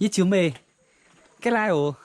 Yie ziux meih ga'naaiv oc.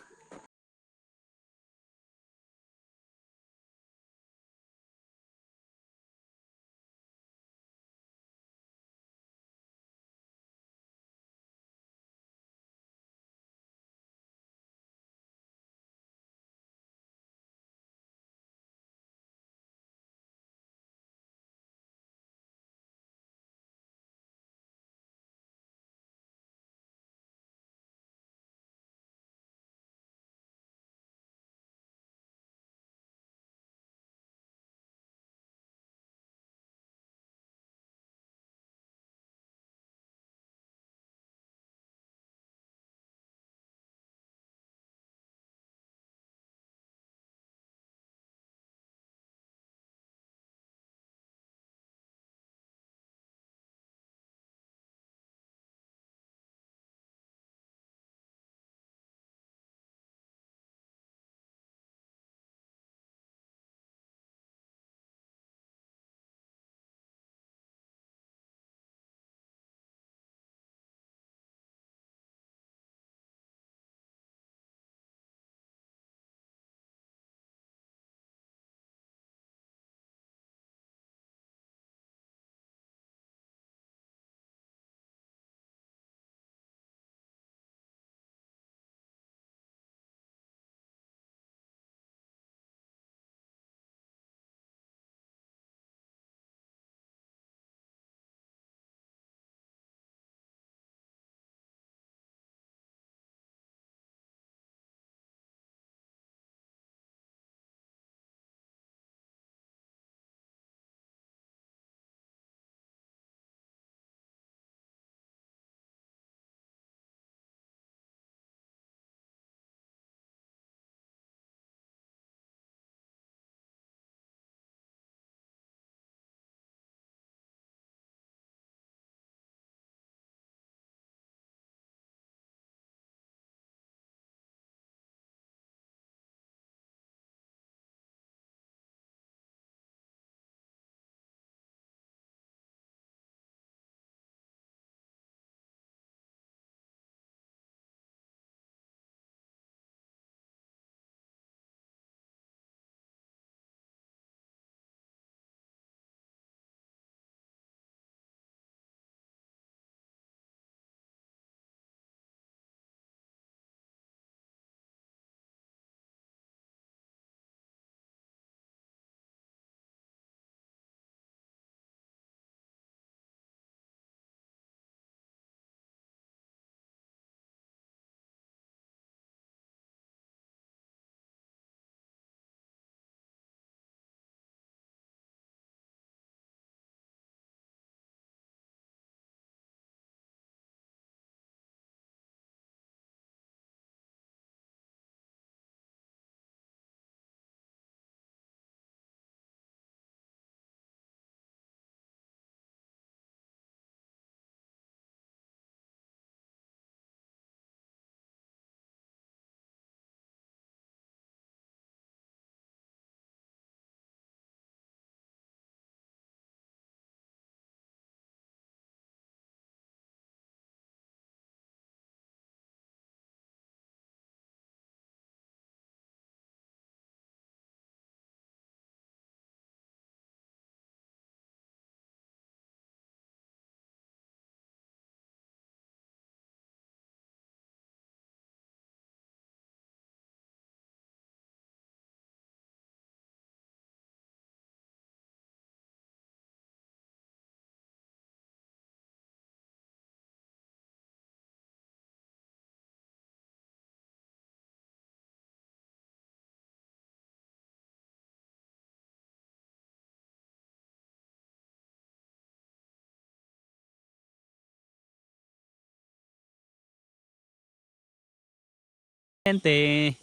Naaiv deix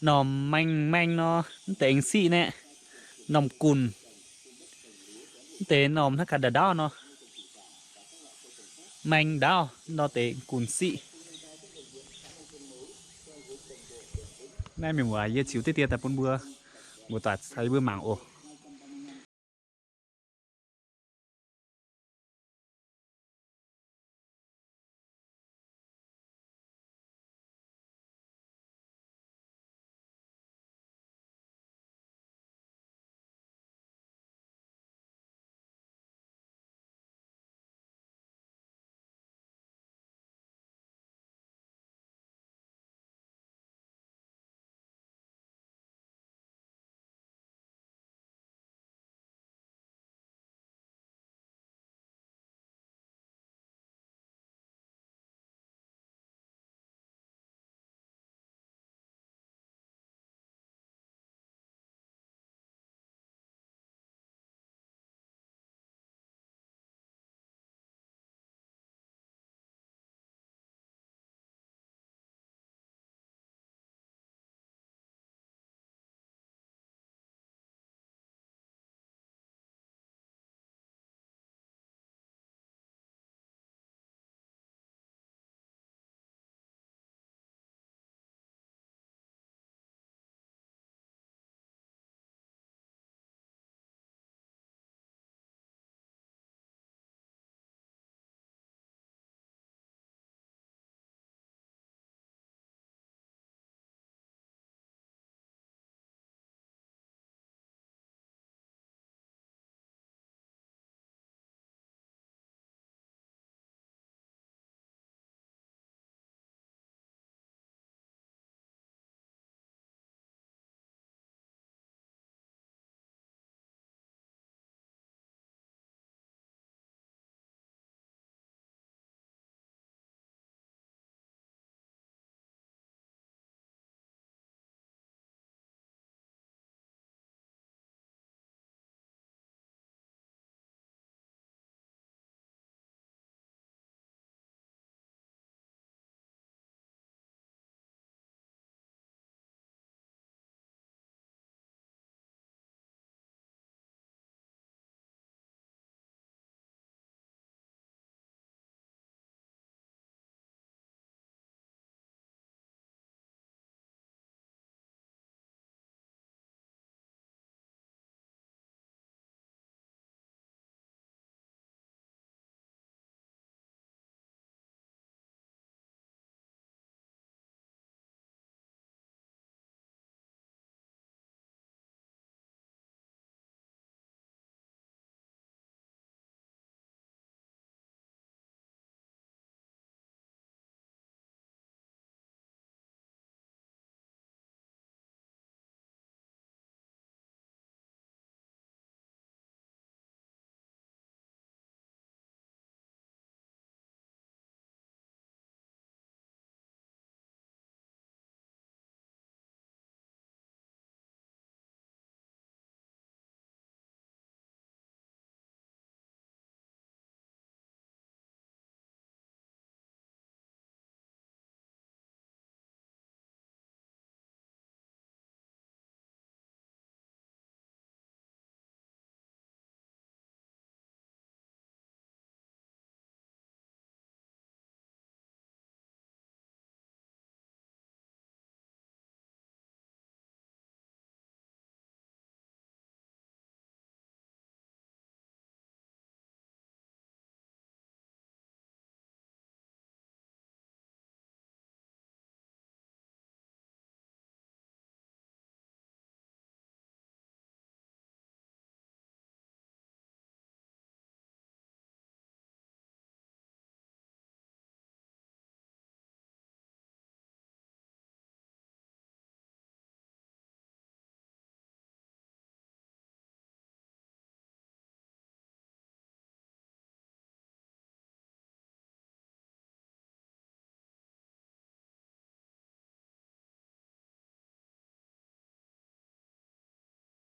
normh maeng maeng nor, mv deix aengx siqv naaiv. Normh gunc. Mv deix normh hnangv gaax ndaauv ndaauv nor. Maeng ndaauv nor deix gunc siqv. Naaiv mienh muoz, yie ziux diqv dieh daaih bun mbuo muoz-doic caux yie mbuo mangc oc.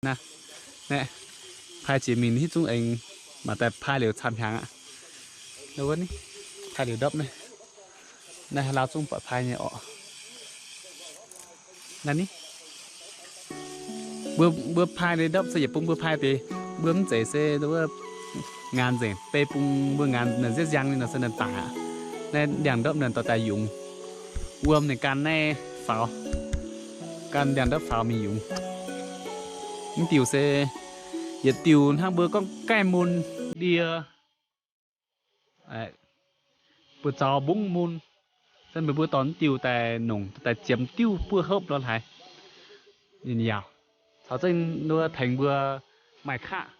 Naaiv, naaiv, pai jiex mingh hitv zungv aengx mangc daaih pai liuz camv hnyangx aqv. Wuov, pai liuz ndopv naaiv. Naaiv haaix lauh zungv buatc pai nyei orqc. Naaiv ni, mbuo, mbuo pai nyei ndopv se yietc bung mbuo pai deix, mbuo mv zeiz se wuov ngaanc nzengc, beiv bung mbuo ngaanc naaic nziouv nziang ninh nor se naaic daic aqv. Naaiv ndiangx-ndopv naaic dorh daaih yungz. Wuom ninh gan naaiv faaux, gan ndiangx-ndopv faaux mingh yungz. Mv diuh se yietc diuh hnangv mbuo gorngv gaih mun ndie, buoz-zaux mbungv mun, se meih mbuo dorh mv diuh daaih nongc daaih ziemx diuv buov hopv lorz haaix, ninh yaac caux zengv nduov tengx mbuo maaih kaqv.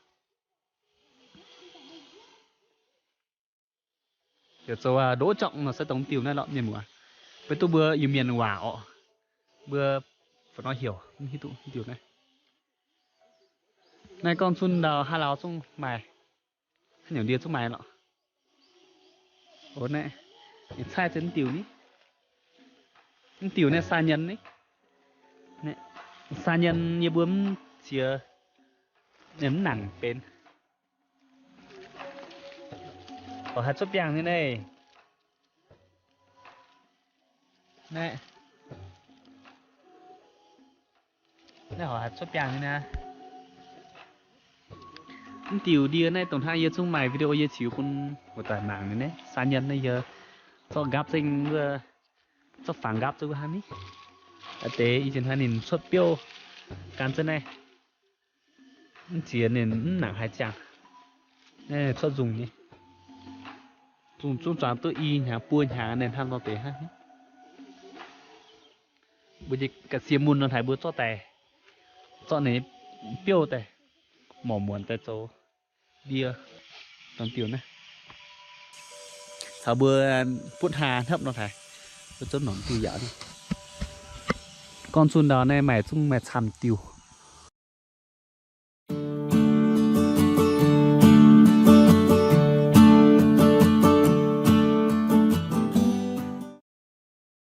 Heuc zoux ndoqv jorngh nor se dongh diuh naaiv lorqc mienh muoz. Maiv duqv mbuo Iu-Mienh waac orqc, mbuo fai nor heuc mv hiuv duqv diuh naaiv. Naaiv gorngv zunv ndau haaix lauh zungv maaih, haaix nyungc ndie zungv maaih lorqc. Naaiv, caaiv zengv mv diuh ni, mv diuh naaiv sa nyen ni, sa nyen yie mbuo mv ziex, mv nangc benx. Horpc haaix cuotv biangh nyei naaiv. Naaiv, naaiv horpc haaix cuotv biangh nyei naaiv. Mv diuh ndie naaiv dongh hnangv yie zungv maaih video yie ziux bun wuov daaih mangc nyei naaiv. Sa nyen naaiv yie zorqv nqaapv zengv wuov, zorqv fangx nqaapv zengv wuov hnangv ni. Aa deix i ziex hnoi ninh cuotv biouv gan zengv naaiv. Mv ziex ninh mv nangc haaix ziangh. Cuotv nzungh nyei. Zungh zungv zuangx duqv i hnyangx buo hnyangx naaiv hnangv nor deix hnangv. Mbuo nyei ga'sie mun nor haiz mbuo zorqv daaih, zorqv ninh biouv daaih, morc muonc daaih zoux ndie, norm diuh naaiv. Caux mbuo butv haa hnopv nor haiz mbuo zungv norm diuh yaac. Gorngv zunh ndau naaiv maaih zungv maaih camv diuh.